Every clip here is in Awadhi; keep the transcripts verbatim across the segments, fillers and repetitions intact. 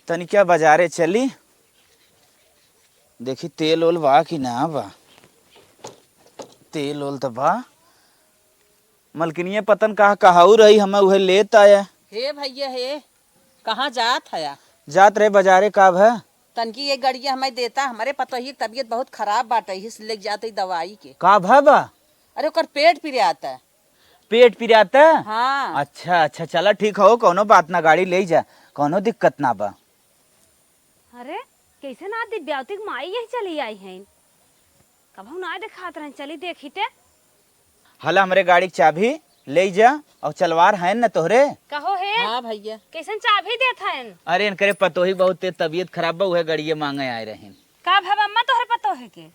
तनिका बाजारे चली, देखी तेल ओल बा कि ना बा। तेल ओल त बा। मलकिनिया पतन कहाँ कहाऊ रही, हमें उहे लेत आया। हे भइया हे, कहाँ जात हया? जात रहे बाजारे। का भा? तनकी ये गड़िया हमें देता, हमरे पतोही की तबीयत बहुत खराब बाटे, इस ले जाते दवाई के। का भा बा? अरे ओकर पेट पिरात है। पेट पिरात है? हाँ। अच्छा अच्छा, चला ठीक हो, कौनो बात ना, गाड़ी ले जा, कौनो दिक्कत ना बा। अरे, कैसे ना दिव्यावती के माई यही चली आई हैं? कबहू ना देखात रहन, चली देखी ते। हला हमरे गाड़ी के चाबी ले जा, और चलवार है न तोहरे। कहो हे? हाँ भइया। कैसन चाबी देत हन? अरे इनकरे पतोही बहुत तेज तबीयत खराब बा, उहे गड़िए मांगे आए रहिन। का भा अम्मा तोहरे पतोहे के?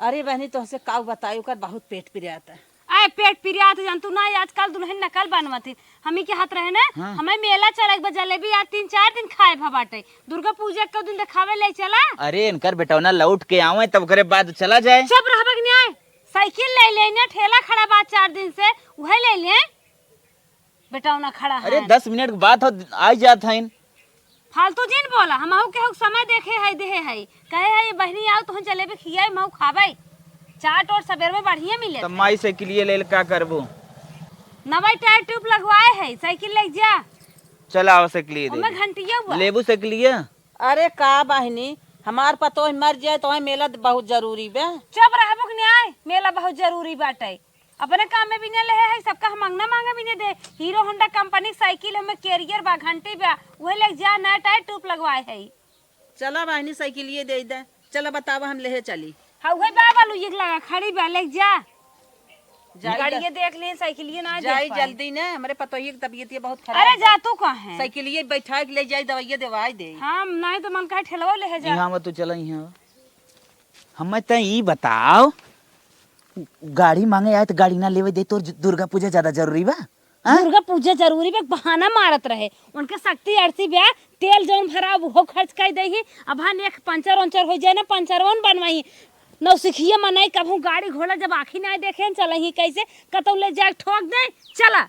अरे बहनी, तोहसे काऊ बताई, ओकर बहुत पेट पिरात है। आए पेट पिरात है, जान तू ना, आजकल दुल्हन नकल बनवत है। हमी के हाथ रहे ना, हाँ। हमें मेला चले के बा, जलेबी आज तीन चार दिन खाए भा बाटे। दुर्गा पूजा के दिन देखावे ले चला। अरे इनकर बेटौना लौट के आवे तब ओकरे बाद चला जाए। चुप रहबे के नहीं आए। साइकिल ले ले ने, ठेला खड़ा बा चार दिन से, उहे ले ले। बेटौना खड़ा अरे है। दस मिनट के बात हो, आ जात हइन। फालतू जिन बोला, हमहू केहू के समय देखे है, देहे है। कहे है, "ये बहनी आओ, तुहन जलेबी खियाई, महू खाबै।" चाट और सबेर में बढ़िया मिले तब थे। माई साइकिलिए ले ले का करबो? नवाई टायर ट्यूब लगवाए है, साइकिल ले जा। चल आओ साइकिलिए दे ओमे दे। घंटिया हुआ। लेबू साइकिलिए? अरे का बहनी, हमार पतोह मर जाए तो मेला बहुत जरूरी बे। चुप रहबो के न्याय, मेला बहुत जरूरी बाटे। अपने काम में बिना लेहे है, सबका हम अंगना मांगे बिना दे। हीरो होंडा कंपनी के साइकिल हमें कैरियर बा, घंटी बा, उहे ले जा, नया टायर ट्यूब लगवाए है। चला बहिनी, साइकिलिए दे दे। चला बतावा, हम लेहे चली। हाँ, उहे बा, बालू एक लगा खड़ी बा, ले जा। जाई गाड़िए ज-, देख ले, साइकिलिए ना देख जाई पाई। जल्दी ना, हमरे पतोहिए की तबीयत ये बहुत खराब अरे बा। जा तू कहाँ है? साइकिलिए बैठा के ले जाई, दवाइए देवाई दे। हाँ, नहीं तो मन कहे ठेलवा लेहे जा। यहाँ मत तू चला, यहाँ। हमें त ई बताओ, गाड़ी मांगे आए त गाड़ी ना लेवे दे, तोर ज-, दुर्गा पूजा ज्यादा जरूरी बा? हाँ? दुर्गा पूजा जरूरी बा, बहाना मारत रहे। उनके शक्ति अड़सी बा, तेल जौन भरा उहो खर्च कर देही। अब हाँ, नेक पंचर उंचर हो जाए ना, पंचरवन बनवाई। नौसिखिया मनई कभू गाड़ी घोड़ा जब आँखी ना देखे न चलही कैसे, कतौ ले जाके ठोक दे, चला।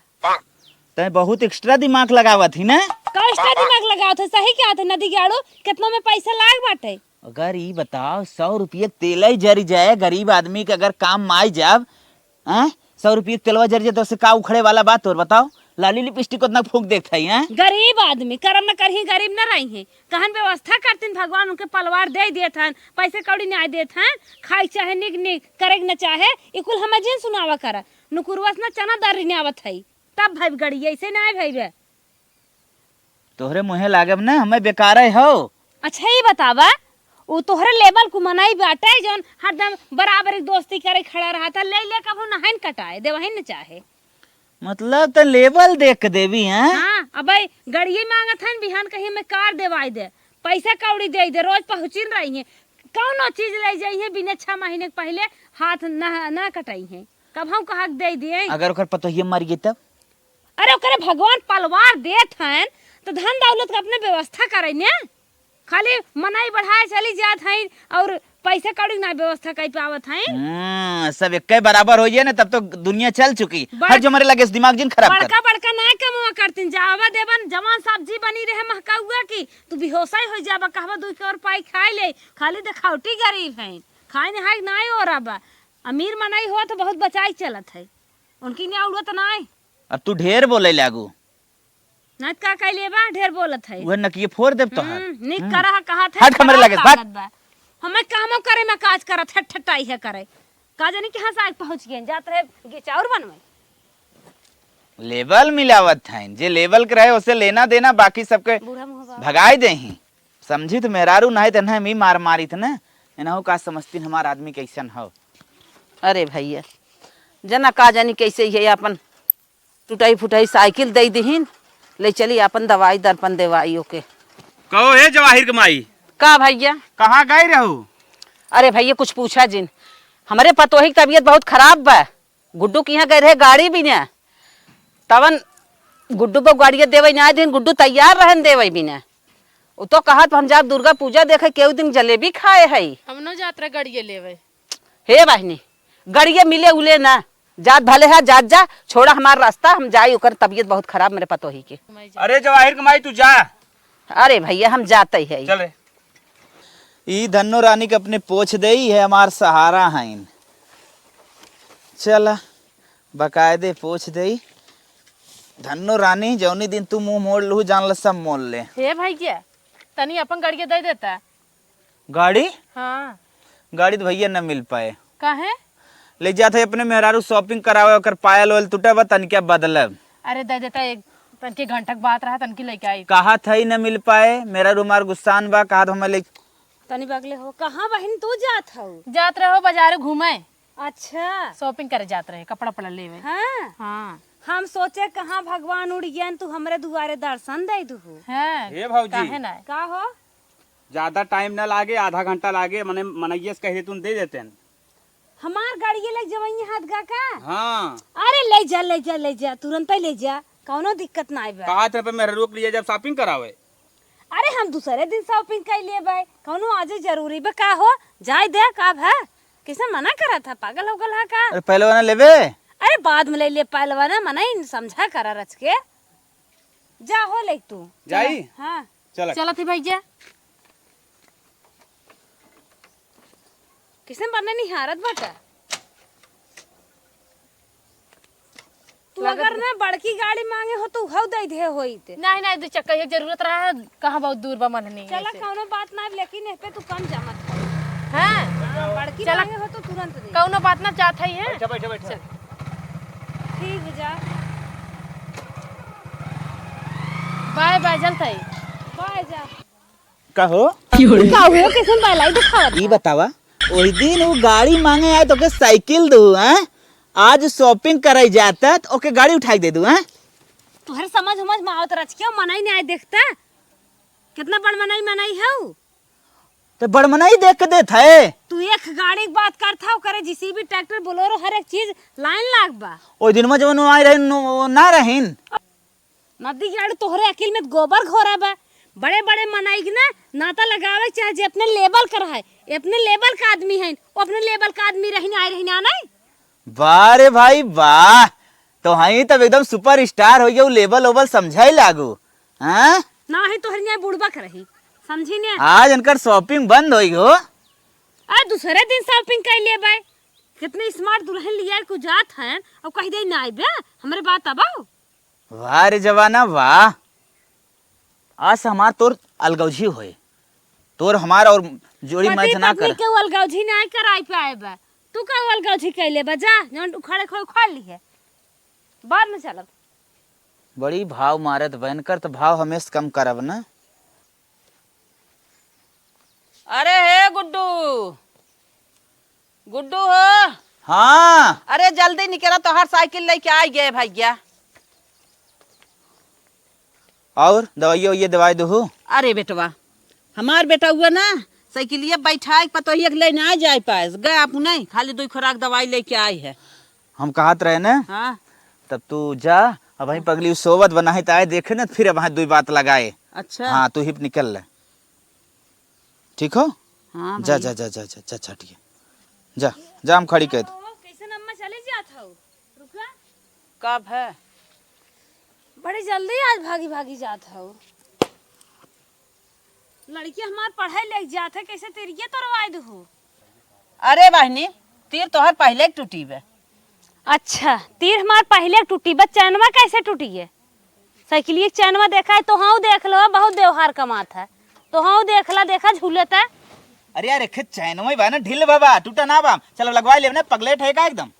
तै बहुत एक्स्ट्रा दिमाग लगावत ही ना? का एक्स्ट्रा दिमाग लगावत है? सही क्या थे नदी के आड़ू, कितना में पैसा लाग बाटे? अगर ई बताओ, सौ रुपये के तेल ही जरी जाए, गरीब आदमी के अगर काम में आई जाब, हैं? सौ रुपये के तेलवा जरी जाए, तो उससे का उखड़े वाला बात और बताओ? लाली लिपस्टिक उतना फूंक देत है, हैं? गरीब आदमी, करम न करही, गरीब न रही हैं। कहन व्यवस्था करतीन, भगवान उनके पलवार दे देत हन, पैसे कौड़ी न्याय देत हन, खाई चाहे निक निक, करे के न चाहे, ई कुल हमें जिन सुनावा करा। नुकुरवा से न चना दर रिन्यावत है, तब भाई गड़ी, ऐसे ना भाई बे। तोहरे मुँहे लागब ना, हमें बेकारे हो। अच्छा, ई बतावा, उ तोहरे लेवल कु मनई बाटे, जौन हरदम बराबर एक दोस्ती करे खड़ा रहत है, ले ले कभू नहन कटाए, देवहिन न चाहे। मतलब, त लेवल देख के देवी, हैं? हाँ, अबे गड़िए मांगत हन, बिहान कहीं में कार देवाई दे, पैसा कौड़ी दे दे, रोज पहुँचिन रही हैं, कौनो चीज ले जाई हैं, बिना छह महीने के पहले हाथ ना, ना कटाई हैं, कब हम कहा के दे दिए? अगर ओकर पतोहिए मर गई तब? अरे, ओकरे भगवान पलवार देत हन, त धन दौलत के अपने व्यवस्था करे ने। खाली मनई बढ़ाए चली जात हइन और पैसा कौड़ी ना व्यवस्था कर पावत हइन। हम्म, सब एक्के बराबर हो जाए ना, तब तो दुनिया चल चुकी। बड़-, हर जो मरे लगे, दिमाग जिन खराब कर। बड़का बड़का ना कमवा करतीन, जावा देवन, जवान सब्जी बनी रहे महकौआ की, तू बेहोशा ही हो जाबा, कहबा, "दू के और पाई खाई ले।" खाली देखावटी गरीब हइन, खाए नहाए ना हो रहा बा। अमीर मनई हो तो बहुत बचाई चलत है, उनकी ने उड़त ना है। अब तू ढेर बोले लागू। ना त का कइले बा, ढेर बोलत है। उहे नकिये फोर देब तोहार। हम्म, निक हम्म। करा है, कहत है, हट हमरे खराब लगे से, भाग। लागत बा। हमें कामो करे में काज करत है, ठट्टाई है करे। का जानी कहाँ से आके पहुँच गए, जात रहे गे चाउर बनवे। लेवल मिलावत हैं, जे लेवल के रहे, ओसे लेना देना, बाकी सबके बूढ़ा मुँह बा। भगाई देही। समझी त मेहरारू नाहीं त इन्हें मी मार मारित न, इन्हों का समझतीन हमार आदमी कैसन हो। अरे भइया, जना का जानी कैसे ही है, अपन टुटाई फुटाई साइकिल दे दिहिन, ले चली अपन दवाई दर्पण देवाई ओके। कहो हे जवाहिर के माई। का भइया? कहाँ गए रहू? अरे भइया कुछ पूछा जिन, हमरे पतोही की तबीयत बहुत खराब बा। गुड्डू के यहाँ गए रहे गाड़ी बिने, तवन गुड्डू बा गाड़िया देवे ना दिन, गुड्डू तैयार रहन देवे बिने। उ तो कहत हम जाब दुर्गा पूजा देखे, केहू दिन जलेबी खाए है। हम न जात रहे गाड़िया लेवे। हे बहिनी, गाड़िया मिले उले ना, जात भले है, जात जा, छोड़ा हमार रास्ता, हम जाई, ओकर तबीयत बहुत खराब मेरे पतोही के। अरे जवाहिर के माई तू जा, अरे भइया, हम जाते ही है। चले। ई धन्नो रानी के अपने पोछ देई है, हमार सहारा हईन। चला, बकायदे पोछ देई। धन्नो रानी, जौनी दिन तू मुंह मोड़ लूहू, जान ल सब मोल ले। हे भइया, तनी अपन गड़िया दे देता। गाड़ी? हाँ। गाड़ी तो भइया न मिल पाए। काहे? ले जात है अपने मेहरारू shopping करावे, ओकर पायल ओयल टूटा बा, तनिका बदलब। अरे दे देता, एक तनके घंटा के बात रहा, तनकी लेके आई। कहा था ही न मिल पाए, मेहरारू हमार गुस्सान बा, कहा तो हमें ले। तनी बगले हो, कहाँ बहिन तू जात हऊ? जात रहो बाजारे घूमे। अच्छा। Shopping करे जात रहे, कपड़ा उपड़ा लेवे। हाँ। हाँ। हम सोचे कहाँ भगवान उड़ गयन, तू हमरे दुआरे दर्शन दे दुहू। हाँ। हे भौजी। काहे ना? का हो? ज्यादा time ना लागे, आधा घंटा लागे, मने मनैया से कह दे, तुम दे देते हैं। हमार गाड़िए लग जवइये हाथ गा का? हाँ। अरे ले जा, ले जा, ले जा, तुरंत ही ले जा, कौनो दिक्कत ना आइबा। कहा थे पे मेहरारू के लिए जब shopping करावे। अरे हम दूसरे दिन shopping कर लिए भाई, कौनो आज जरूरी बा का हो? जाए दे, का भा? कैसे मना करा था, पागल हो गल है का? अरे पहलवाना लेबे? अरे बाद में ले ले पहलवाना, मना ही समझा करा रच के। जा हो ले तू। जाई? हाँ। चला। चलत ही भैया। किसन बरने निहारत बाटा? तू लागत अगर बा- ना बड़की गाड़ी मांगे हो तो उहौ दे दे होइत। नहीं, नहीं, दू चक्का एक जरूरत रहा, कहाँ बहुत दूर बा मनहनी चला, ऐसे। कौनो बात ना, लेकिन एह पे तू कम जा मत। हाँ? हाँ, बड़की चला। मांगे हो तो तुरंत दे। कौनो बात ना, जात है, हैं? बैठा, बैठा, बैठा। चल। ठीक बा, जा। बाय, बाय, चलत है। बाय, जा। का हो? का हो, कैसन बालाई दिखावत ई बा? बतावा, ओही दिन वो गाड़ी मांगे आए तो के साइकिल दू, हैं? आज shopping करे जाता तो ओके गाड़ी उठाई दे दू, हैं? तुहरे समझ उमझ में आवत रच के मना ही नहीं आए देखता। कितना बड़ मनई मनई हऊ। तो बड़ मनई देख के देत है। तू एक गाड़ी के बात करत हऊ, करे JCB, tractor, Bolero, हर एक चीज line लाग बा। ओही दिन में जवन वो आए रहिन, वो ना रहिन। नदी के आड़ू तोहरे अकिल में गोबर घोरा बा। बड़े बड़े मनई के ना नाता लगावे के चाहे, जे अपने level का रहे, अपने level का आदमी है, वो अपने level का आदमी रही ना, आए रही ना, नहीं? वाह रे भाई वाह, तो हई तब एकदम superstar हो गया, level ओबल समझाई लागू, हाँ? ना ही तोहरे यहाँ बुड़बा के रही, समझी ने? आज इनकर shopping बंद होई हो। आ दूसरे दिन shopping कर लिए भाई, कितने smart दुल्हन लिया को जात हैं और कह दे ना आइबे, हमरे बात अब आओ। वाह रे जवाना, वाह। आज से हमार तोर अलगौझी होए। तोर हमार और जोड़ी पति match ना पत्नी कर। के अलगौझी ना कराई पाए बा। तू का अलगौझी कैले बा? जा, जौन उखाड़े खोए उखाड़ ली है। बाद में चलब। बड़ी भाव मारत बा, इनकर तो भाव हमेश कम करब ना। अरे हे गुड्डू, गुड्डू हो। हाँ। अरे जल्दी निकला, तोहार साइकिल लेके आ गए भैया। और दवाइया उइया दवाई दो हो। अरे बेटवा, हमार बेटा हुआ ना, साइकिलिया बैठाए के पतोहिया के लेने आ जाए पाए, गए आप नहीं, खाली दो खुराक दवाई लेके आई है। हम कहत रहे ना। हाँ। तब तू जा, अब वहीं पगली सोवत बा, नहीं तो आए देखे ना, फिर अब वहाँ दुई बात लगाए। अच्छा। हाँ, तू ही निकल ले, ठीक हो? हाँ जा, भाई। जा, जा, जा, जा, जा, छटिया। जा, जा, हम खड़ी कर दे। ओ, कैसन अम्मा चले जात हऊ? रुका। कब है? बड़ी जल्दी आज भागी भागी जात हऊ। लड़की हमार पढ़े ले जात है, कैसे तेरिये तोरवाए दू हो? अरे बहिनी, तीर तोहर पहिले के टूटी बे। अच्छा, तीर हमार पहिले के टूटी बे, चैनवा कैसे टूटी है? साइकिलिया के चैनवा देखा है, तोहऊ देख लो, बहुत व्यवहार कमात है। तोहऊ देख ला, देखा झूलत है। अरे यार, एक चैनवा ही बा ना, ढील बा, बा, टूटा ना बा। चलो लगवा ले ना, पगलेट है का एकदम?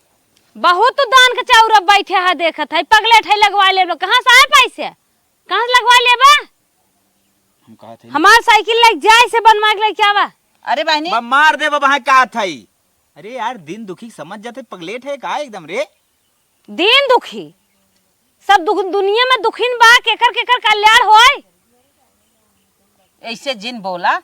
बहुत तो दान के चाउर अब बैठे है, देखत है, पगलेट है, लगवा ले लो। कहाँ से आए पैसे? कहाँ से लगवा लेबा? हम कहा थे हमार साइकिल लेके जाए से बनवा के लेके आवा। अरे बहनी। बा मार दे बा, कहा था ही। अरे यार, दिन दुखी समझ जाते, पगलेट है का एकदम रे? दिन दुखी? सब दुख, दुनिया में दुखिन बा, केकर केकर कल्याण होए। ऐसे जिन बोला,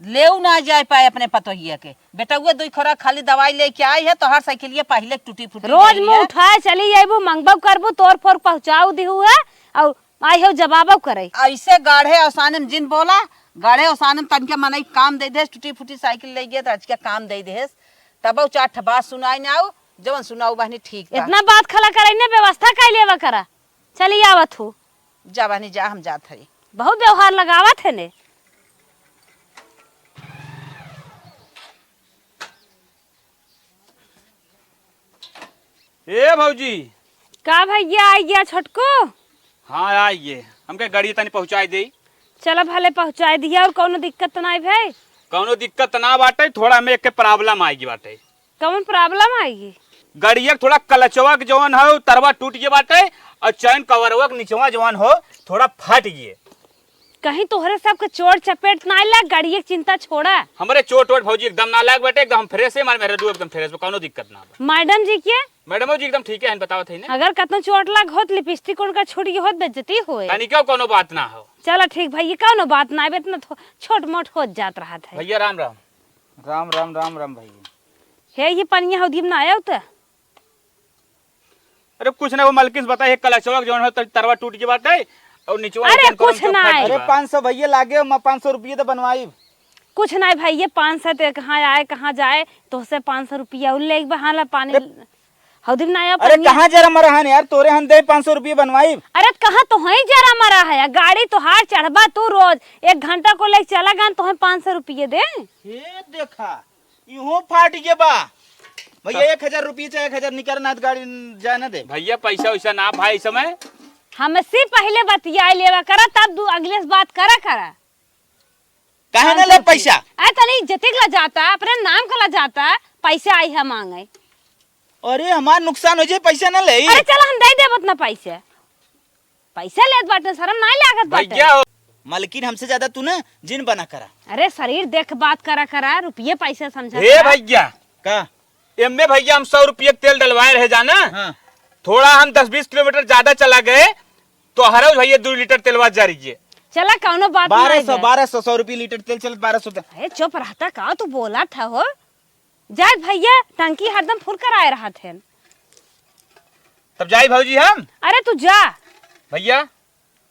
लेऊ ना जाए पाए अपने पतोहिया के। बेटउआ दुई खोरा खाली दवाई लेके आई है, तोहार साइकिलिया पहिले टूटी फूटी रोज गई मुँह है। उठाए चली अइबू, मंगबो करबू, तोर फोर पहुँचाऊ दिहू है, और आई हो जवाबो करे। ऐसे गाढ़े औसाने में जिन बोला, गाढ़े औसाने में तनके मनई काम दे देस, टूटी फूटी साइकिल ले गए तो आज के काम दे देस, तब चार ठे बात सुनाई ना आऊ, जवन सुनाऊ बहनी ठीक बा। इतना बात खला करे ने व्यवस्था कर लेवा करा। चली आवत हूँ। जा बहनी जा, हम जात हई। बहुत व्यवहार लगावत है ने। ए भौजी। का भैया, आई गया छोटको? हाँ, आई गए। हमके गाड़ी तनी पहुँचाई दे। चला भले पहुँचाई दिया, और कौनो दिक्कत तो नाई भाई? कौनो दिक्कत ना बाटे, थोड़ा में एक problem आई गई बाटे। कौन problem आई गई? गाड़िया के थोड़ा क्लचवा के जवन हो तरवा टूट गए बाटे, और चैन कवरवा के निचवा जवन हो थोड़ा फट गए। कहीं तोहरे सबके चोट चपेट ना लग, गाड़िया के चिंता छोड़ा। हमरे चोट वोट भौजी एकदम ना लाग बाटे, एकदम हम fresh है, हमारे मेहरारू एकदम fresh बा, कौनो दिक्कत ना बा। मैडम जी के? मैडमो जी एकदम ठीक है, बतावत है ना। अगर कतनो चोट लाग होत, लिपस्टिक उनका छूट गई होत, बेइज्जती होए। तनिको कौनो बात ना हो। चला ठीक भैया, कौनो बात ना, अब इतना थो-, छोट मोट होत जात रहत है। भैया राम राम। राम राम राम राम भैया। हे ये पनिया हौदी में ना आया होता? अरे कुछ ना, वो मलकिन से बताई, क्लचवा के जौन हो तर-, तरवा टूट गई बाटे और निचवा अरे उतन करम कुछ चौक ना फट है। अरे गई बा। पाँच सौ भैया लागे, मैं पाँच सौ रुपये तो बनवाई। कुछ ना है भैया, पाँच सौ ते कहाँ आए कहाँ जाए, तोहसे पाँच सौ रुपया उल ले एक बहाना पानी। अरे हौदी में ना आया अरे पनिया। कहाँ जरा मरा हन यार, तोरे हन दे पाँच सौ रुपये बनवाई। अरे कहाँ तो है जरा मरा है, गाड़ी तो हार चढ़बा तू रोज, एक घंटा को ले चला गन तो है पाँच सौ रुपये दे। ये देखा, इहो फाट गया बा। भैया, का? एक हजार रुपये चाहे एक हजार निकाल ना, तो गाड़ी जाए ना दे। भैया, पैसा वैसा ना भाई, समय। हमसे पहले बतिया लेवा करा, तब दू अगले से बात करा करा। काहे ना ले पैसा? अरे, तनी इज्जत के ला जाता, अपने नाम का ला जाता, पैसा आई है मांगे। अरे, हमार नुकसान हो जाए, पैसा ना ले। अरे, चला, हम दे देब उतना पैसा। पैसा लेत बाटे, शर्म नाई लागत बाटे? भैया हो। मालकिन, हमसे ज्यादा तू ना जिन बना करा। अरे शरीर देख बात करा करा, रुपये पैसे समझा हे करा। भैया। का? एमे भैया हम सौ रुपये के तेल डलवाए रहे जाना। हाँ। थोड़ा हम दस बीस किलोमीटर ज्यादा चला गए, तो हरौ भैया दो लीटर तेलवा जर गए। चला कौनो बात बारह सौ, नहीं है। बारह सौ, सौ रुपये लीटर तेल चलत, बारह सौ ते-। अरे चुप रहता का, तू बोला था हो। जाए भैया, टंकी हरदम फुल कराए रहत हैं। तब जाई भौजी हम? अरे तू जा। भैया,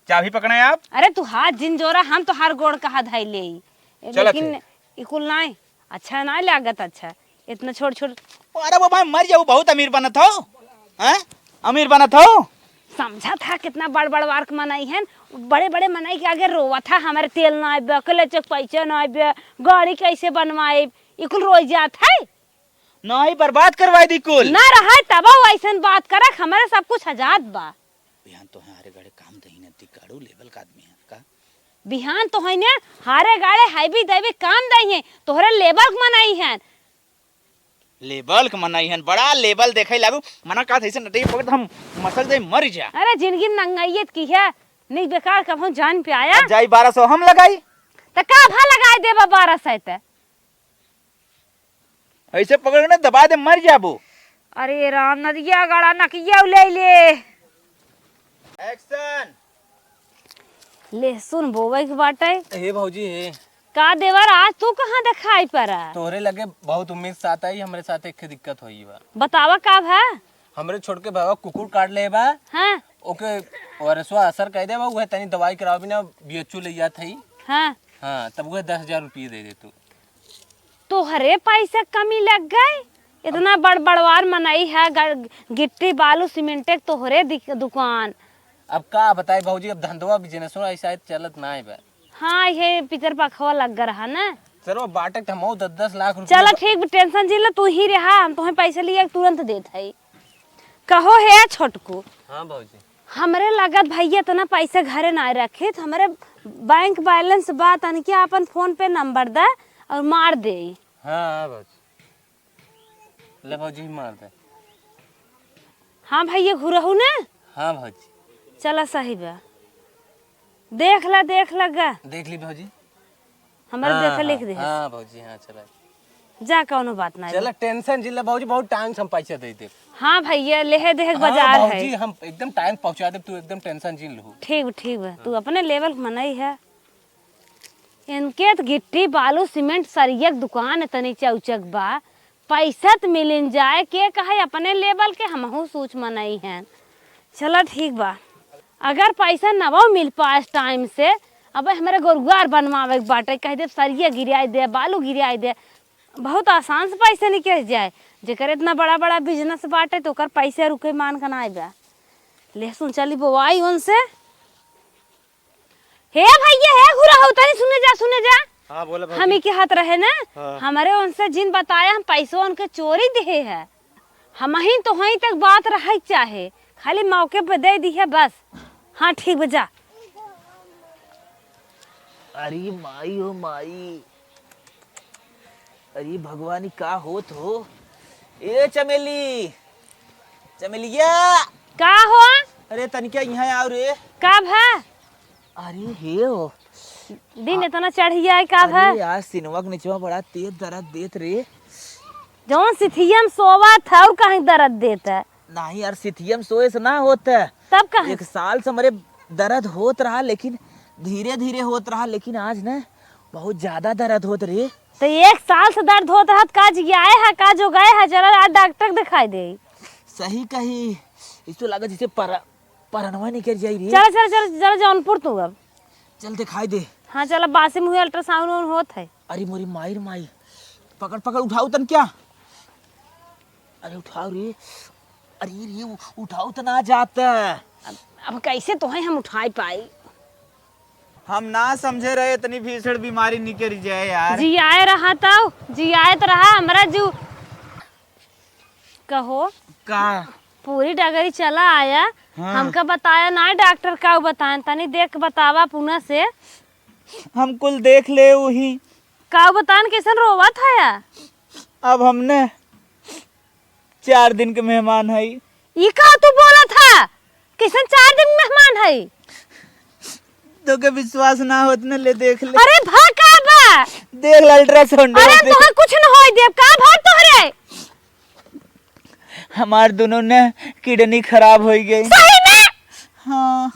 चाबी पकड़े आप? अरे तू हाथ जिन जोरा, हम तो हर गोड़ कहा धई ले। चलत लेकिन है। ई कुल नाई, अच्छा नाई लागत, अच्छा। इतना छोट छोट। अरे वो भाई मर जाऊ, बहुत अमीर बनत हो। हैं? अमीर बनत हो। समझा था कितना बड़ बड़ वार्क मनई हैं, बड़े बड़े मनई के आगे रोवा था, हमारे तेल ना आइबे, अकेले चक पैसे ना आइबे, गाड़ी कैसे बनवाए, ई कुल रोई जात है। नहीं, बर्बाद करवाई दी कुल। ना रहे तब ऐसन बात करक, हमारे सब कुछ आजाद बा। बिहान तो है हारे गाड़े काम दही ने, दिगाड़ू लेवल का आदमी है का? बिहान तो है ने हारे गाड़े हाईवी देवी काम दही है, तोहरे लेवल के मनई हैं। लेवल के मनई हैं, बड़ा लेवल देखे लागू, मना का ऐसे नटई पकड़ हम मसल दे मर जा। अरे जिंदगी में नंगाइयत की है, नहीं बेकार कभो जान पे आया। अब जाई बारह सौ हम लगाई। त का भा लगाए देबा बारह सौ ते? ऐसे पकड़ के ना दबा दे, मर जाबो। अरे राम, नदिया गड़ा नकिया ले ले। Action। लहसुन बोवे के बाटे। हे भौजी, हे। का देवर, आज तू कहाँ देखाई पड़ा? तोहरे लगे बहुत उम्मीद साथ आई, हमरे साथ एक दिक्कत होई बा। बतावा का भा? हमरे छोटके भावा कुकुर काट ले बा। हाँ। ओके वायरसवा असर कर दे बा, उहे तनी दवाई करावे बिना B H O ले जात हई। हाँ। हाँ, तब उहे दस हजार रुपये दे दे तू। तोहरे पैसे कमी लग गए? इतना बड़ बड़वार मनई है, ग-, गिट्टी बालू सीमेंटे के तोहरे दिक-, दुकान। अब का बताई भौजी, अब धंधवा बिजनेसवा ऐसा चलत ना है बा। हाँ, ये पितर पखवा लग रहा ना। चलो बाटे त हमहू दस दस लाख रुपया चलो बा- ठीक बा, tension जिन ले, तू ही रहा, हम तोहे पैसे लिए तुरंत देत हई। कहो हे छोटकू। हाँ भौजी। हमरे लगत भैया इतना पैसा घरे ना रखे, तो हमरे bank balance बा, तनिके अपन phone पे number दे और मार दे। हाँ, हाँ भौजी। ले भौजी, मार दे। हाँ भैया, घुरहु ने? हाँ भौजी। चला, सही बा। देख ला, देख ला गा। देख ली भौजी। हमर हाँ, देख हाँ, लिख दे। हाँ भौजी, हाँ, चला। जा, कौनो बात ना चला, है। Tension जिन ले भौजी, बहुत time से हम पैसा दे दे। हाँ भैया, लेहे देख हाँ बाजार भौजी, है। हम एकदम time पहुँचा दे, तू एकदम tension जिन लहू। ठीक बा, ठीक बा, तू अपने level के मनई है। इनके त गिट्टी, बालू, सीमेंट, सरिया के दुकान तनी चौचक बा, पैसा त मिलिन जाए, के कहे अपने level के, हमहू सूच मनई हैं। चला ठीक बा, अगर पैसा नवो मिल पाए time से, अब हमरे गोरुआर बनवावे के बाटे, कह दे सरिया गिराई दे, बालू गिराई दे, बहुत आसान से पैसा निकल जाए। जेकर इतना बड़ा बड़ा business बाटे तो ओकर पैसा रुके मान के ना बा। लहसुन चली बोवाई उनसे। हे भइया, हे घुरहु, तनी सुने जा, सुने जा। हाँ, बोला भौजी। हम ही के हाथ रहे ना, हाँ। हमरे उनसे जिन बताया, हम पैसो उनके चोरी देहे है। हमहिन तोहई तक बात रहे चाहे, खाली मौके पे दे दिहे बस। हाँ, ठीक बा, जा। अरे माई हो माई, अरे भगवान, ई का होत हो? ए चमेली, चमेलिया। का हो? अरे तनिका इहाँ आओ रे। का भा? अरे हे हो। दिन आ, इतना चढ़ गया है, का भा? अरे यार, सिनवा के निचवा बड़ा तेज दर्द देत रे। जौन सिथिया में सोवत है और कहीं दर्द देत है? नहीं यार, सिथिया में सोए से ना होत है। तब कहाँ? एक साल से हमरे दर्द होत रहा, लेकिन धीरे धीरे होत रहा, लेकिन आज ना बहुत ज्यादा दर्द होत रे। तो एक साल से दर्द होत रहा, का जियाए है, का जोगाए है, चला आज डॉक्टर दिखाई दे। सही कही, इसको लगा जैसे पर-, परनवा निकल जाई रे। चला, चला, चला, चला जौनपुर तू अब। चल दिखाई दे। हाँ, चला, बासी मुँहे अल्ट्रासाउंड होत है। अरे मोरी माई रे माई, पकड़, पकड़, उठाओ तन क्या? अरे उठाओ रे, अरे रे, उ-, उठाओ त ना जात। अब, अब कैसे तोहे हम उठाई पाई? हम ना समझे रहे इतनी भीषण बीमारी निकल जाए यार। जियाए रहा तो, जियाए तो रहा हमरा जू। कहो। का? पूरी डगरी चला आया, हाँ। हमका बताया ना डॉक्टर, का बताएं, तनी देख के बतावा पुनः से। हम कुल देख ले उही। का बताएं, कैसन रोवत है? अब हमने चार दिन के मेहमान हई। ई का तू बोलत ह? कैसन चार दिन मेहमान हई? तोके विश्वास ना होत न, ले देख ले। अरे भा का बा? देख ले अल्ट्रासाउंड अरे में। तोहर कुछ न होई देब का भा तोहरे? हमार दोनों ने किडनी खराब होई गई। सही में? हाँ।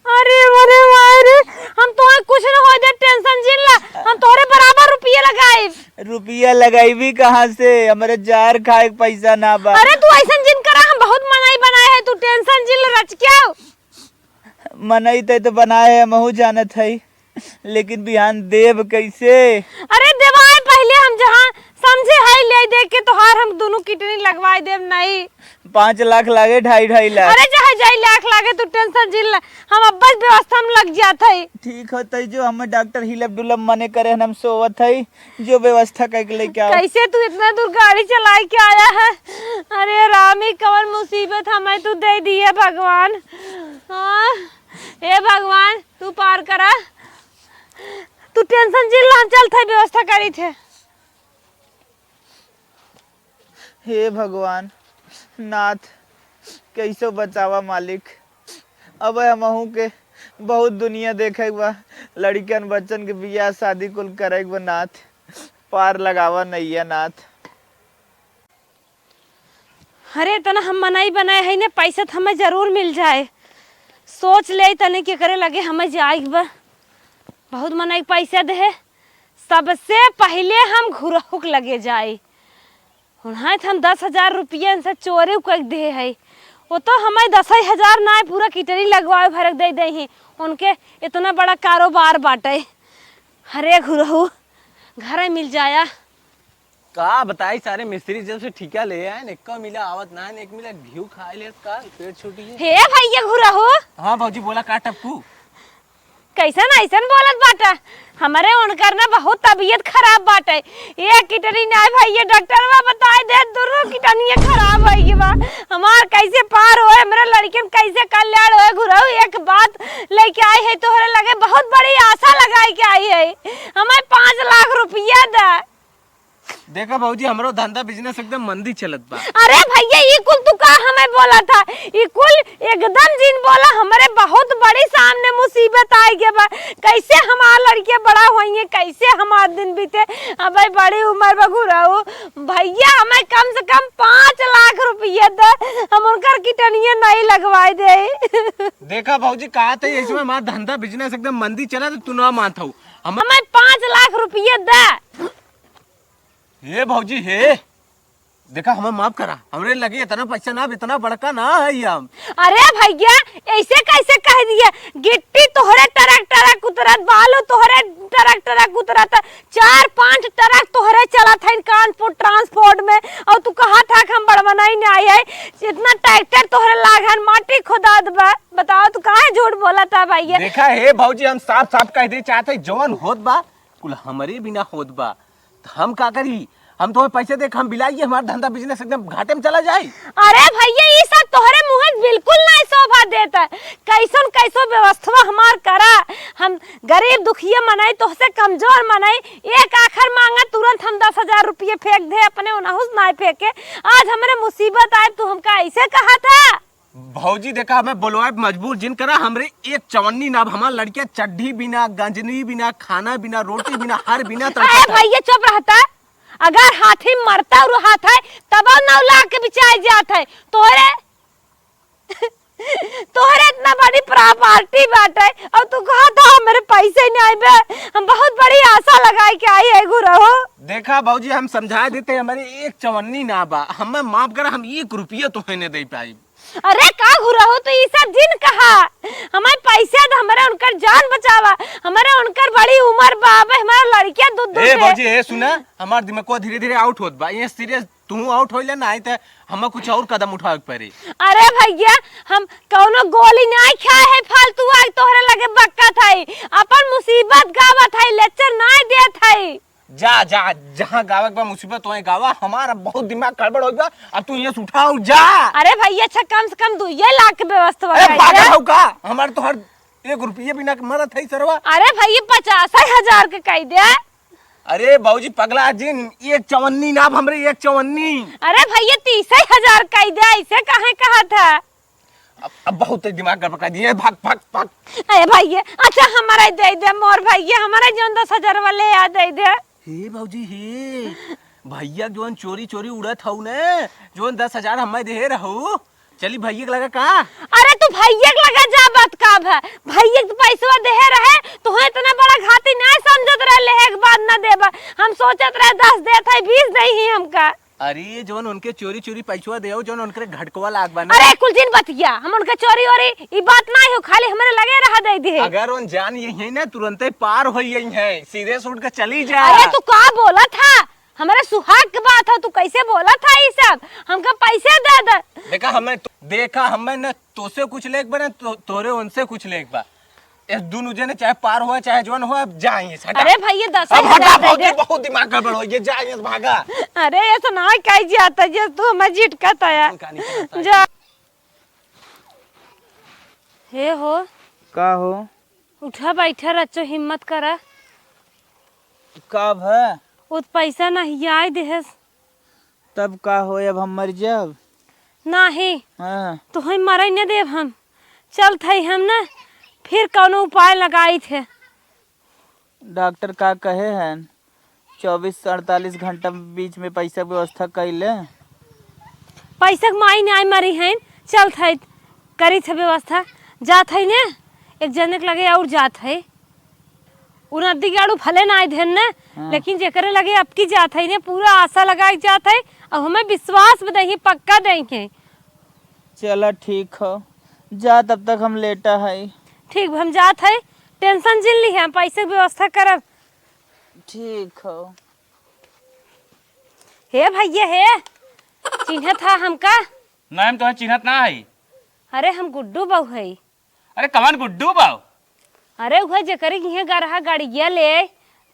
अरे, अरे, वाह रे, हम तोहे कुछ न होए दे, टेंशन जिन ला, हम तोहरे बराबर रुपये लगाइब। रुपया लगाइबी कहाँ से? हमरे जहर खाए के पैसा ना बा। अरे, तू ऐसन जिन करा, हम बहुत मनई बनाए है, तू टेंशन जिन ला, रच क्या? मनई ते तो बनाए है, हमहू जानत है। लेकिन बिहान देब कैसे? अरे देवाए पहिले हम जहाँ समझे हई ले दे के तोहार हम दुनू किडनी लगवाए देब नहीं। पाँच लाख लागे, ढाई ढाई लाख। अरे चाहे ढाई लाख लागे, तू टेंशन जिन ला, हम अब्बस व्यवस्था में लग जात हई। ठीक हो तई जो हम डॉक्टर हिलब डुलब मने करे हन, हम सोवत हई, जो व्यवस्था करके लेके आओ। कैसे तू इतना दूर गाड़ी चलाए के आया है? अरे रामी कवन मुसीबत हमें तू दे दिए भगवान। हाँ। ए भगवान, तू पार करा, तू टेंशन जिन ला, हम चलत है व्यवस्था करी थे। हे भगवान, नाथ, कैसो बचावा मालिक। अब हमहू के बहुत दुनिया देखे के बा, लड़िकन बच्चन के बियाह शादी कुल करे के बा नाथ, पार लगावा नैया नाथ। अरे, इतना हम मनई बनाए है ने, पैसा तो हमें जरूर मिल जाए। सोच ले तने के करे लगे हमें जाए के बा। बहुत मनई के पैसा दे है, सबसे पहिले हम घुरहु के लगे जाए। उन्हें तो हम दस हजार रुपया इनसे चोरी कर दे है, वो तो हमें दस हजार ना, पूरा किटनी लगवाए भरक दे दे ही। उनके इतना बड़ा कारोबार बाटे। अरे घुरहु, घर मिल जाया। का बताई, सारे मिस्त्री जब से ठीका ले आए न, एक्का मिला आवत ना है, एक मिला घिउ खाए ले का, पेट छोटी है। हे भैया घुरहु। हाँ भौजी, बोला का टपकू? कैसन ऐसन बोलत बाटा? हमरे उनकर ना बहुत तबीयत खराब बाटे। एक किडनी ना भैया, डॉक्टरवा बताए दे, दोनों किडनिया खराब होइ गई बा। हमार कैसे पार होए, हमरे लड़कियन कैसे कल्याण होए? घुरहु एक बात लेके आई है तोहरे लगे, बहुत बड़ी आशा लगाई के आई है। हमें पाँच लाख रुपया दे। देखा भौजी, हमरो धंधा बिजनेस एकदम मंदी चलत बा। अरे भैया, ई कुल तू का हमें बोला था? ई कुल एकदम जिन बोला, हमरे बहुत बड़ी सामने मुसीबत आई गए बा। कैसे हमार लड़के बड़ा होइए, कैसे हमार दिन बीते? अबे बड़ी उम्र बा घुरहु। भैया, हमें कम से कम पाँच लाख रुपये दे, हम उनकर किटनिये नहीं लगवाए दे। देखा भौजी, कहा थे इसमें हमार धंधा बिजनेस एकदम मंदी चला, तो तू ना मानत हऊ। हम हमें पाँच लाख रुपये दे। हे भौजी हे, देखा, हमें माफ करा, हमरे लगे इतना पैसा ना, इतना बड़का ना है हम। अरे भैया, ऐसे कैसे कह दिए? गिट्टी तोहरे टरक टरक उतरत, बालू तोहरे टरक टरक उतरत, चार पांच ट्रक तोहरे चलत है कानपुर ट्रांसपोर्ट में, और तू कहा था कि हम बड़वनाई नहीं आए है, इतना ट्रैक्टर तोहरे लागन माटी खोदात बा। बताओ, तू काहे झूठ बोलत है भैया? देखा हे भौजी, हम साफ साफ कह दे चाहत है, जवन होत बा कुल हमरे बिना होत बा, तो हम का करी? हम तोहे पैसे दे के हम बिलाई, हमार धंधा बिजनेस एकदम घाटे में चला जाई। अरे भैया, ई सब तोहरे मुँहे बिल्कुल नहीं शोभा देत है। कैसन कैसो व्यवस्था हमार करा, हम गरीब दुखिया मनई तोहसे कमजोर मनई, एक आखर मांगा तुरंत हम दस हजार रुपये फेंक दे, अपने ओनहु से नाय फेंके। आज हमरे मुसीबत आए, तू हमका ऐसे कहा था? भौजी देखा, हमें बोलवाए मजबूर जिन करा, हमरे एक चवन्नी ना, हमार लड़किया चड्ढी बिना, गंजनी बिना, खाना बिना, रोटी बिना, हर बिना अरे तड़पत है। भैया चुप रहता, अगर हाथी मरता और हाथ है तब नौ लाख के बिचाई जात है। तोहरे तोहरे इतना बड़ी प्रॉपर्टी बाटे और तू कहा था हमरे पैसे नहीं आइबे, हम बहुत बड़ी आशा लगाई के आई है गुरहु। देखा भौजी, हम समझा देते, हमारे एक चवन्नी ना बा, हमें माफ करा, हम एक रुपया तोहे नहीं दे पाई। अरे का गुरहु, तू ई सब जिन कहा, हमारे पैसे द, हमारे उनकर जान बचावा, हमारे उनकर बड़ी उम्र बा, अब हमारा लड़कियां दूध दूध ए दे। भौजी, ए सुना, हमार दिमाग को धीरे धीरे आउट होत बा, ये सीरियस तू आउट होइले ना, आई ते हमें कुछ और कदम उठावे के पड़ी। अरे भैया, हम कौनो गोली नहीं खाए है, फालतू आग तोहरे लगे बक्का था, अपन मुसीबत गावत है, लेक्चर नहीं देत है। जा जा, जहाँ गावे के बा मुसीबत वहीं गावा, हमारा बहुत दिमाग गड़बड़ हो गया, अब तू ये से उठाओ जा। अरे भैया, अच्छा कम से कम दो ये लाख के व्यवस्था अरे कइले। पागल हो का? हमारे तो हर एक रुपये बिना के मरत है सरवा। अरे भैया, पचास हजार के कह दे। अरे बाबूजी, पगला जिन, एक चवन्नी ना, अब हमरे एक चवन्नी। अरे भैया, तीस हजार कह दे, ऐसे काहे कहा था? अब, अब बहुत तेज दिमाग गड़बड़ा दिए, भाग, भाग, भाग। अरे भैया, अच्छा हमारा ही दे दे, मोर भैया, हमारा जौन दस हजार वाले याद दे दे। हे बाबूजी, हे, भैया जौन चोरी चोरी उड़त हऊ ने, जौन दस हजार हमें दे रहू, चली भैया के लगा का? अरे तू भैया के लगा जा, बात का भा? भैया के पैसवा देहे रहे, तोहे इतना बड़ा घाती ना समझत रहे, लेहे के बाद ना देबा। हम सोचत रहे दस देत है, बीस नहीं ही हमका। अरे जौन उनके चोरी चोरी पैसवा देउ, जौन उनके घटकवा लाग बा ना। अरे कुल जिन बतिया, हम उनके चोरी ओरी, ई बात ना हो, खाली हमरे लगे रहा दे दे। अगर उन जान यही है ना, तुरंते पार हो यही है, सीधे से उठ के चली जा। अरे तू का बोला था? हमारे सुहाग के बात है, तू कैसे बोला था ये सब? हमका पैसे दे दे। देखा हमें तो, देखा हमें न तोसे कुछ लेके बा, न तो, तोरे उनसे कुछ लेके बा। इस दोनों जने चाहे पार हुआ, चाहे जौन हुआ, अब जाइए, हटा। अरे भैया, दस अब हजार हटा, दे बहुत, दे। बहुत दिमाग गड़बड़ हो गया, जाइए, भागा। अरे ये तो ना कही जाता, ये तू हमें झिटका था यार। कहानी सुनाता है। जा। हे हो। का हो? उठा बैठा रचो, हिम्मत करा। का भा? वो तो पैसा नहीं आए देहस। तब का हो, अब हम मर जाब? नाही। हाँ। तोहे मरे न देब हम। चल थई हम न फिर कौनो उपाय लगाई थे। डॉक्टर का कहे हैं? चौबीस से अड़तालीस घंटा बीच में पैसा व्यवस्था कैले। पैसा के माई नाय मरी हैं, चल थई करी थे व्यवस्था। जात है ने, एक जने के लगे और जात है। उ नदी के आड़ू भले ना आए धेन ने, हाँ। लेकिन जेकरे लगे अबकी जात है ने, पूरा आशा लगाए जात है, अब हमें विश्वास में दही, पक्का दही है। चला ठीक हो, जा तब तक हम लेटा है। ठीक, हम जात है, टेंशन जिन ली है, हम पैसे के व्यवस्था करब। ठीक हो। हे भैया हे, चिन्हत हा हमका? नहीं, हम तोहे चिन्हत ना है। अरे हम गुड्डू बहू है। अरे कवन गुड्डू बाऊ? अरे उहे जेकरे किहे गरहा गड़िया ले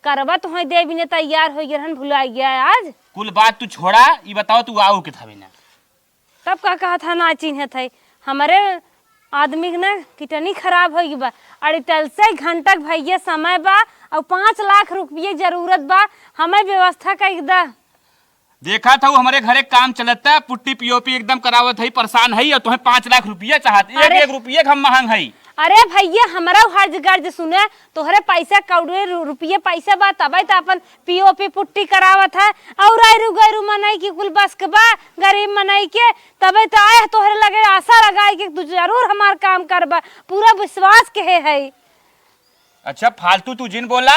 करबा तुहे देवी ने तैयार होइ गए रहन, भुला गया आज। कुल बात तू छोड़ा, ई बताओ तू आऊ के थावे ना। तब का कहा था ना चिन्हत है? हमरे आदमी के ना किडनी खराब होइ गई बा। अड़तालीस घंटा के भैया समय बा और पाँच लाख रुपये जरूरत बा, हमें व्यवस्था कर दा। देखा था, हमरे घरे काम चलता, पुट्टी पीओपी एकदम करावत है, परेशान है, और तुम्हें पाँच लाख रुपया चाहत, एक, अरे। एक रुपये के हम महंग है। अरे भैया, हमरा हर्ज गर्ज सुने, तोहरे पैसा कौड़े रु-, रुपये पैसा बा, तबे तो अपन पीओपी पुट्टी करावत है, और आयरु गैरु मनई की कुल बस के बा, गरीब मनई के, तबे तो आए तोहरे लगे आशा लगाए कि तू जरूर हमार काम करबा, पूरा विश्वास के है, है। अच्छा, फालतू तू जिन बोला,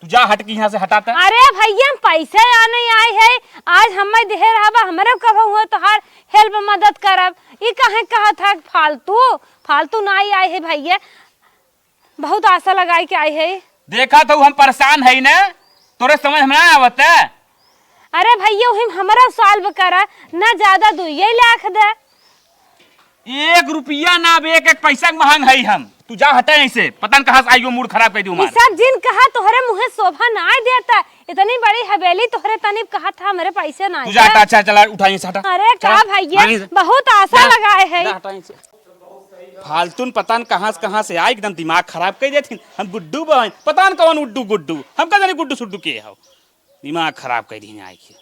तू जा हट के यहाँ से, हटा त। अरे भैया, हम पैसे आने आए है, आज हमें देहे रहबा, हमरे कबहू हो तोहार help मदद करब। ई काहे कहत है फालतू, फालतू नाई आए है भैया, बहुत आशा लगाए के आए है। देखा तो हम परेशान है ना, तोरे समझ में ना आवत है। अरे भैया, वही हमरा solve करा, ना ज्यादा दुइये लाख दे। एक रुपया ना, अब एक एक पैसा के महंग है हम। तू जा हटे यहीं से, पता न कहाँ से आई हो, mood खराब कर दियो ई हमार। सब जिन कहा तोहरे मुँहे शोभा ना देता, इतनी बड़ी हवेली तोहरे तनी कहा था, हमरे पैसे ना तू जा दे। हटा, अच्छा चला उठा यहीं से हटा। अरे का चला, भैया, भाग यहीं से। बहुत आशा जा, लगाए है। जा हटा यहीं से। फालतून पता न कहाँ से, कहाँ से आई, एकदम दिमाग खराब कर देथिन। हम गुड्डू बहन, पता न कौन उड्डू गुड्डू, हम का जाने गुड्डू सुड्डू के हो। दिमाग खराब कर दी आए के।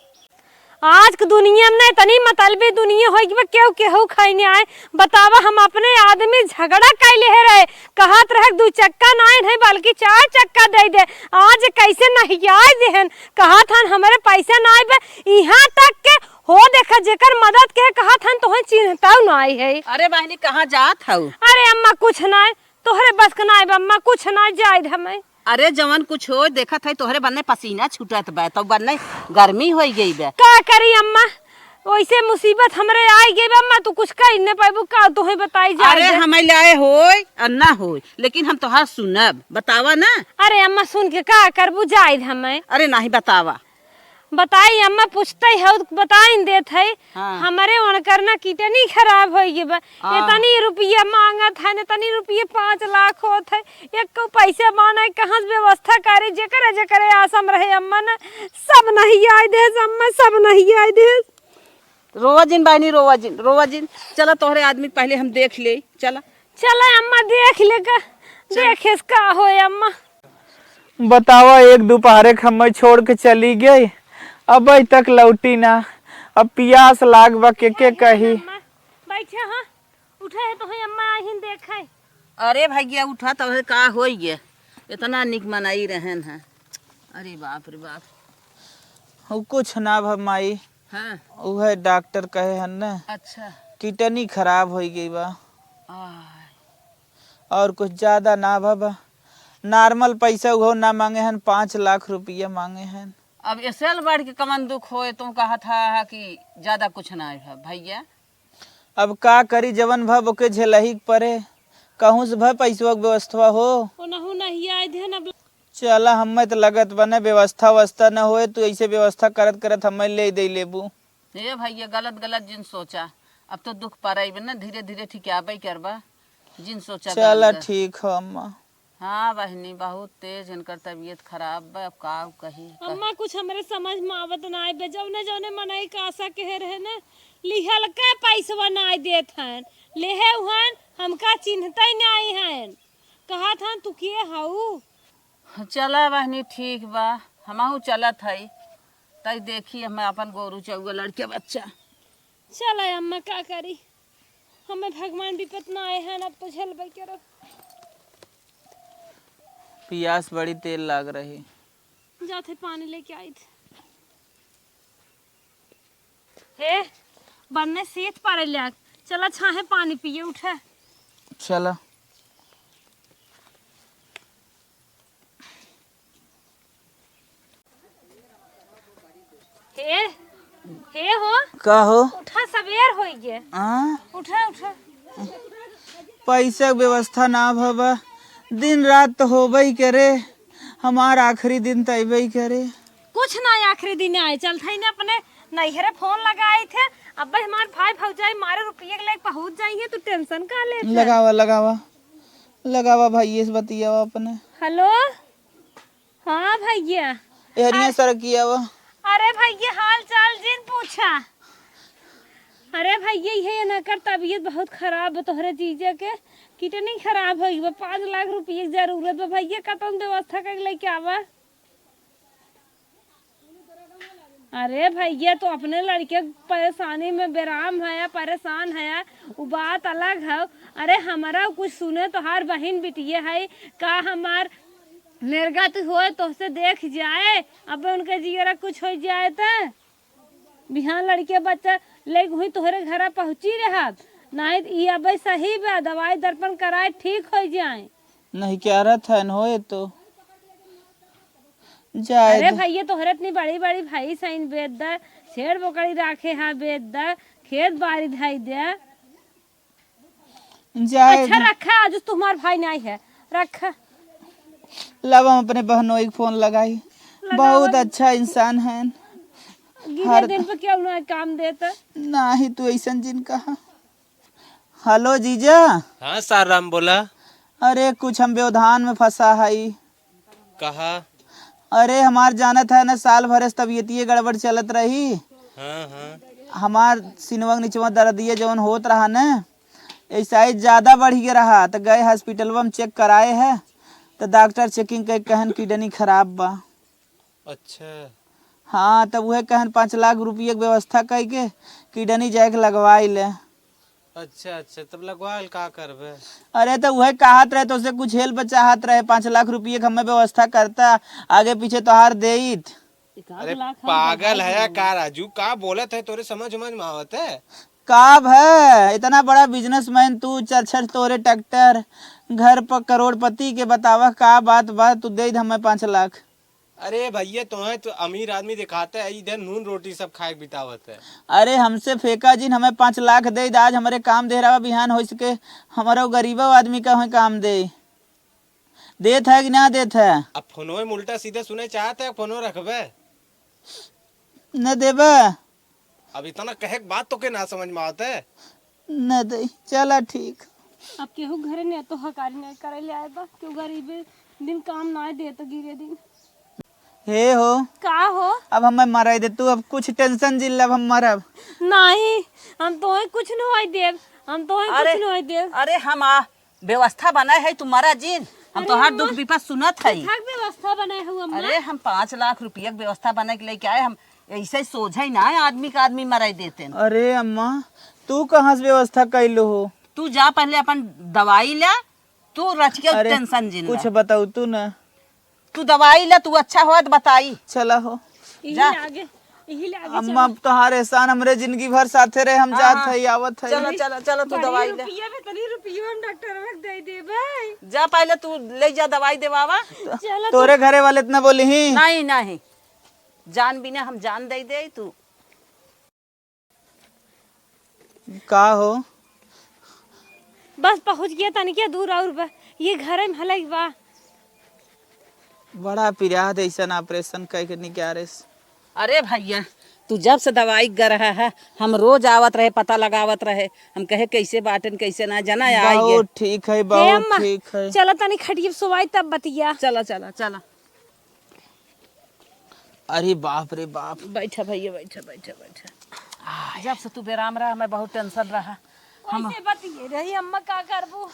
आज के दुनिया में ना इतनी मतलबी दुनिया हो गई बा, केहू केहू खाई नहीं आए। बतावा, हम अपने आदमी झगड़ा कैले है रहे, कहत रहे दू चक्का नाइन है बल्कि चार चक्का दे दे। आज कैसे नहीं आए देहन, कहत हन हमरे पैसे ना आए बे। यहाँ तक के हो देखा, जेकर मदद के कहत हन तोहे चिन्हताऊ ना आई है। अरे बहनी, कहाँ जात हऊ? अरे अम्मा, कुछ ना, तोहरे बस के ना आए बे अम्मा, कुछ ना, जाए दे हमें। अरे जवन कुछ हो देखत है तोहरे बन्ने पसीना छूटत बा, तो बन्ने गर्मी होई गई बा। का करी अम्मा, वैसे मुसीबत हमरे आई गई बा अम्मा, तू कुछ कह न पाबू का, तोहे बताई जाए अरे दे। हमें लाए होय और ना होय, लेकिन हम तोहार सुनब, बतावा ना। अरे अम्मा सुन के का करबू, जाए दे हमें। अरे नहीं बतावा। बताई अम्मा, पूछते हो तो बताई न देत है। हाँ। हमरे उनकर ना kidney खराब हो गई बा। हाँ। इतनी रुपया मांगत है, इतनी रुपया पाँच लाख होत है, एक को पैसे माने कहाँ से व्यवस्था करे, जेकरे जेकरे आसम रहे अम्मा ना, सब नहीं आए देस अम्मा, सब नहीं आए देस। रोवा जिन बहनी, रोवा जिन, रोवा जिन। चला तोहरे आदमी पहले हम देख ले, चला। चला अम्मा देख ले का, चल। देखेस का होय अम्मा। बतावा, एक दोपहरे के हमें छोड़ के चली गई, अबे तक लौटी ना। अब पियास लाग बा, के के कही। अम्मा, बैठे हाँ, उठे है तो है अम्मा, आहिन देखे। अरे भैया, उठा तो है, का होई गे? इतना निक मनई रहन है। अरे बाप रे बाप। उ कुछ ना भा माई। हाँ। उहे डॉक्टर कहे हन न। अच्छा। किडनी खराब होई गई बा। आय। और कुछ ज्यादा ना भा बा। Normal पैसा उहो ना मांगे हन, पाँच लाख रुपया मांगे हन। अब एसेल बढ़ के कमन दुख होए, तुम कहत हा कि ज्यादा कुछ ना है भैया। अब का करी, जवन भा ओके झेलही के परे। कहूँ से भा पैसवा के व्यवस्था हो। ओनहु नहीं आए देहन अब। चला, हमें तो लगत बने व्यवस्था व्यवस्था न होए, तू ऐसे व्यवस्था करत करत हमें ले दे लेबू। हे भैया, गलत गलत जिन सोचा, अब तो दुख परइबे न, धीरे धीरे ठिकाबे करबा, जिन सोचा चला गलत। ठीक हो अम्मा। हाँ बहिनी, बहुत तेज इनकर तबीयत खराब बा, अब का कही। अम्मा, कुछ हमरे समझ में आवत ना आए बे, जौने जौने मनई का आशा कहे रहे न, लिहल का पैसवा ना देत हन, लेहे उहन हमका चिन्हते नहीं हन, कहत हन तू के हऊ? चला बहिनी, ठीक बा, हमहू चलत हई, तई देखी हम अपन गोरू चौगा लड़के बच्चा। चला अम्मा, का करी, हमें भगवान विपत ना आए हैं, अब तो झेलबे करो। पियास बड़ी तेज लाग रही। जाते पानी लेके आई थे। हे, बन्ने सीत पारे लाग, चला छाहे पानी पिए उठे। चला। हे, हे हो। का हो? उठा, सबेर होई गे। आ? उठा, उठा। पैसा के व्यवस्था ना भवा, दिन रात तो होबे ही करे, हमार आखिरी दिन तो अइबे ही करे। कुछ ना, आखिरी दिन आए, चल थे ने अपने नैहरे फोन लगाए थे, अब हमार भाई भौजाई मारे रुपये के लेके पहुंच जाई है, तू tension का लेत है? लगावा, लगावा, लगावा भाई, ये से बतियावा अपने। हेलो। हाँ भैया। एहरिया अ-, सरकिया बा। अरे भैया, हाल चाल जिन पूछा। अरे भैया, ये इनकर तबीयत बहुत खराब बा, तोहरे जीजा के किडनी खराब हो गई बा, पाँच लाख रुपये की जरूरत बा भैया, कतन व्यवस्था करके लेके आवा। अरे भैया, तो अपने लड़के परेशानी में बेराम है, परेशान है, उ बात अलग है। अरे हमारा कुछ सुने, तोहार बहिन बिटिया है, का हमार निर्गत होए तोहसे देख जाए, अब उनके जियरा कुछ हो जाए त बिहान लड़के बच्चा लेके हुई तोहरे घरा पहुँची रहत, नाहीं त ई अबे सही बा, दवाई दर्पण कराए ठीक हो जाए। नहीं क्या रहत है न होए तो। जाए अरे दे। भैया, तोहरे इतनी बड़ी बड़ी भैंस हईन, बेच द। छेड़ बोकड़ी राखे हा, बेच द। खेत बारी धई दे। जाए अच्छा दे। रखा, आज तुम्हार भाई नाहीं है, रखा। लब हम अपने बहनोई के फोन लगाई। लगावा। बहुत अच्छा इंसान है। गिने हर दिन पे क्यों ना काम देता। नाहीं, तू ऐसन जिन कहा। हेलो जीजा। हाँ साराम, बोला। अरे कुछ हम व्यवधान में फंसा हई। कहा? अरे हमार जानत है न, साल भर से तबियतिये गड़बड़ चलत रही। हाँ, हाँ। हमार सिनवा के निचवा दर्दिये जवन होत रहा न, ऐसा ही ज्यादा बढ़ गया रहा, तो गए हॉस्पिटलवा में चेक कराए है, तो डॉक्टर चेकिंग करके कहन किडनी खराब बा। अच्छा। हाँ, तब उहे कहन पाँच लाख रुपये के व्यवस्था करके किडनी जाए के लगवाई ले। अच्छा, अच्छा, तब लगवाल का करबे? अरे, तो उहे कहत रहे, तोसे कुछ हेल्प चाहत रहे, पाँच लाख रुपये के हमें व्यवस्था करता, आगे पीछे तोहार देइत। एक आध अरे, लाख हम पागल बढ़ा है देंगे। का राजू? का बोलत है? तोरे समझ, समझ में आवत है? का भे, इतना बड़ा बिजनेसमैन तू, चार चार तोरे ट्रैक्टर, घर पर करोड़पति के, बतावा का बात बा, तू दे दे हमें पाँच लाख। अरे भैया, तोहे तो अमीर आदमी दिखाते है, इधर नून रोटी सब खाए के बितावत है। अरे हमसे फेंका जिन, हमें पाँच लाख दे दे, आज हमरे काम दे रहा, बिहान हो सके हमरो गरीबो आदमी का होए काम दे। देत है कि ना देत है? अब फोनवे में उल्टा सीधे सुने चाहत है, फोनो रखबे? न देबे? अब इतना कहे के बात तोके ना समझ में आवत है? न दे, चला ठीक। अब केहू घरे ने तो हकारी नहीं करे ले आए बा, केहू गरीबे दिन काम ना दे तो गिरे दिन। हे हो। का हो? अब हमें मराई दे तू, अब कुछ टेंशन जिन ले, अब हम मरब। नहीं, हम तोहे कुछ न होई देब, हम तोहे अरे, कुछ न होई देब। अरे हम आ, व्यवस्था बनाए है तुम्हारा जिन, हम अरे तोहार अम्मा, दुख विपद सुनत है। ठीक ठाक व्यवस्था बनाए हो अम्मा। अरे हम पाँच लाख रुपया के व्यवस्था बनाए के लेके आए, हम ऐसे सोझे ही ना है आदमी का आदमी मराई देते हैं। अरे अम्मा, तू कहाँ से व्यवस्था कैलो हो? तू जा पहले अपन दवाई ले, तू रच के अरे, टेंशन जिन कुछ ले। बताऊ तू ना। तू दवाई ले, तू अच्छा हो तो बताई। चला हो। यही जा। ले आगे, यही ले आगे अम्मा, चला। अब तोहार एहसान हमरे जिंदगी भर साथे रहे, हम हाँ, जात हाँ। हई, आवत हई। चला, चला, चला, तू बड़ी दवाई ले। रुपया में तनी रुपया हम डॉक्टर में दे देबे। जा पहले तू ले जा दवाई देवावा। चला तू। तोरे घरे वाले इतना बोली ही? नहीं, नहीं। जान बिना हम जान दे दे तू। का हो? बस पहुँच गया, तनिके दूर और बा। ये घरे में हलक बा। बड़ा पिरात ऐसन ऑपरेशन कइके निकारेस। अरे भैया, तू जब से दवाई ग रहा है, हम रोज आवत रहे, पता लगावत रहे, हम कहे कैसे बाटेन, कैसे ना, जना आइए। बहुत ठीक है, हे बहुत अम्मा, ठीक है। चला तनी खटिया पे सोवाई तब बतिया। चला, चला, चला। अरे बाप रे बाप। बैठा भैया, बैठा, बैठा, बैठा। जब से तू बेराम रहा, हमें बहुत टेंशन रहा। हम कैसे बतिये रही अम्मा, का करबू?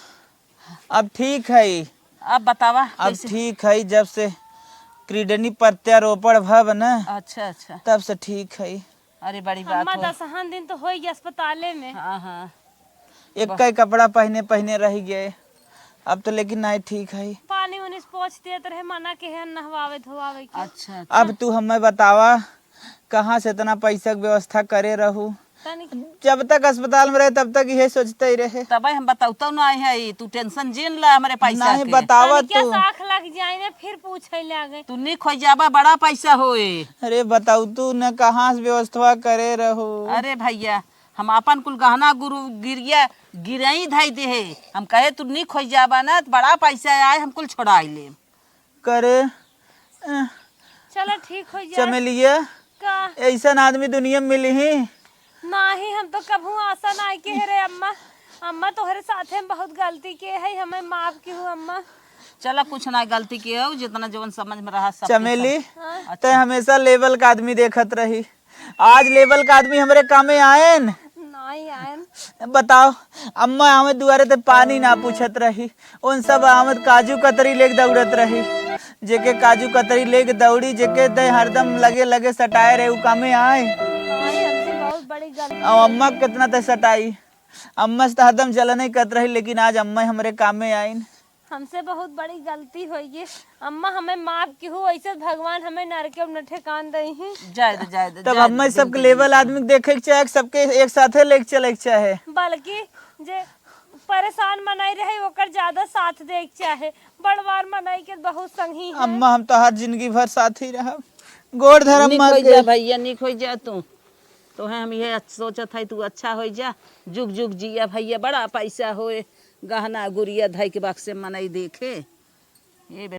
अब ठीक है। अब बतावा अब कैसे? ठीक है, जब से किडनी प्रत्यारोपण भव न, अच्छा, अच्छा। तब से ठीक है। अरे बड़ी बात अम्मा हो। दसहन दिन तो होई गए अस्पताले में। हाँ, हाँ। एक कई कपड़ा पहने पहने रह गए, अब तो लेकिन नहीं ठीक है। पानी उनी से पोंछ देत रहे, मना के है नहवावे धोवावे के। अच्छा, अच्छा। अब तू हमें बतावा, कहाँ से इतना पैसा के व्यवस्था करे रहू? तनी जब तक अस्पताल में रहे, तब तक इहे सोचते ही रहे। तबे हम बतौतो ना है, तू टेंशन जिन ला हमरे पैसा नहीं के। बतावा तनी क्या तू। साख लग जाए ने, फिर पूछे लागे। तू निक हो जाबा, बड़ा पैसा होए। अरे बताऊ तू न, कहाँ से व्यवस्था करे रहू? अरे भैया, हम आपन कुल गहना गुरु गिरिया गिरई धई दे है। हम कहे तू निक हो जाबा ना, त बड़ा पैसा आए, हम कुल छोड़ाई ले। करे, अ, चलो ठीक हो जाए। चमेलिया, का? ऐसन आदमी दुनिया में मिली ही? नाही, हम तो कभू आशा नाही के है रे अम्मा। अम्मा तोहरे साथे हम बहुत गलती के है, हमें माफ की हो अम्मा। चला कुछ ना गलती के हो, जितना जवन समझ में रहा सब चमेली, हाँ। तै हमेशा लेवल का आदमी देखत रही, आज लेवल का आदमी हमरे कामे आएन? नाही आएन। बताओ, अम्मा आवे दुआरे ते पानी ना पूछत रही, उन सब आवे काजू कतरी लेके दौड़त रही। जेके काजू कतरी लेके दौड़ी, जेके ते हरदम लगे लगे सटाए रहे, उ कामे आए? नाही, हमसे बहुत बड़ी गलती अब अम्मा हो गई। कितना ते सटाई, अम्मा से तो हरदम जलन ही करत रही, लेकिन आज अम्मा हमरे कामे आइन। हमसे बहुत बड़ी गलती होइ गई अम्मा, हमें माफ किहू, ऐसे भगवान हमें नरके में न ठेकान दई ही। जाए दे, जाए दे, तब जाए अम्मा दे, सबके जिंदगी लेवल में। आदमी के देखे के चाहे, सबके एक साथे लेके चले के चाहे। बल्कि जे परेशान मनई रहे, ओकर ज्यादा साथ देख चाहे। बड़वार मनई के बहुत संगी है। अम्मा, हम तोहार जिंदगी भर साथ ही रहब। गोड़ धरब निक माँ होइ के। जा भैया, निक होइ जा तू। तोहे हम इहे सोचत है, तू अच्छा होइ जा, जुग जुग जिया भैया। बड़ा पैसा होए, गहना गुरिया धइ के बक्से मनई देखे। ए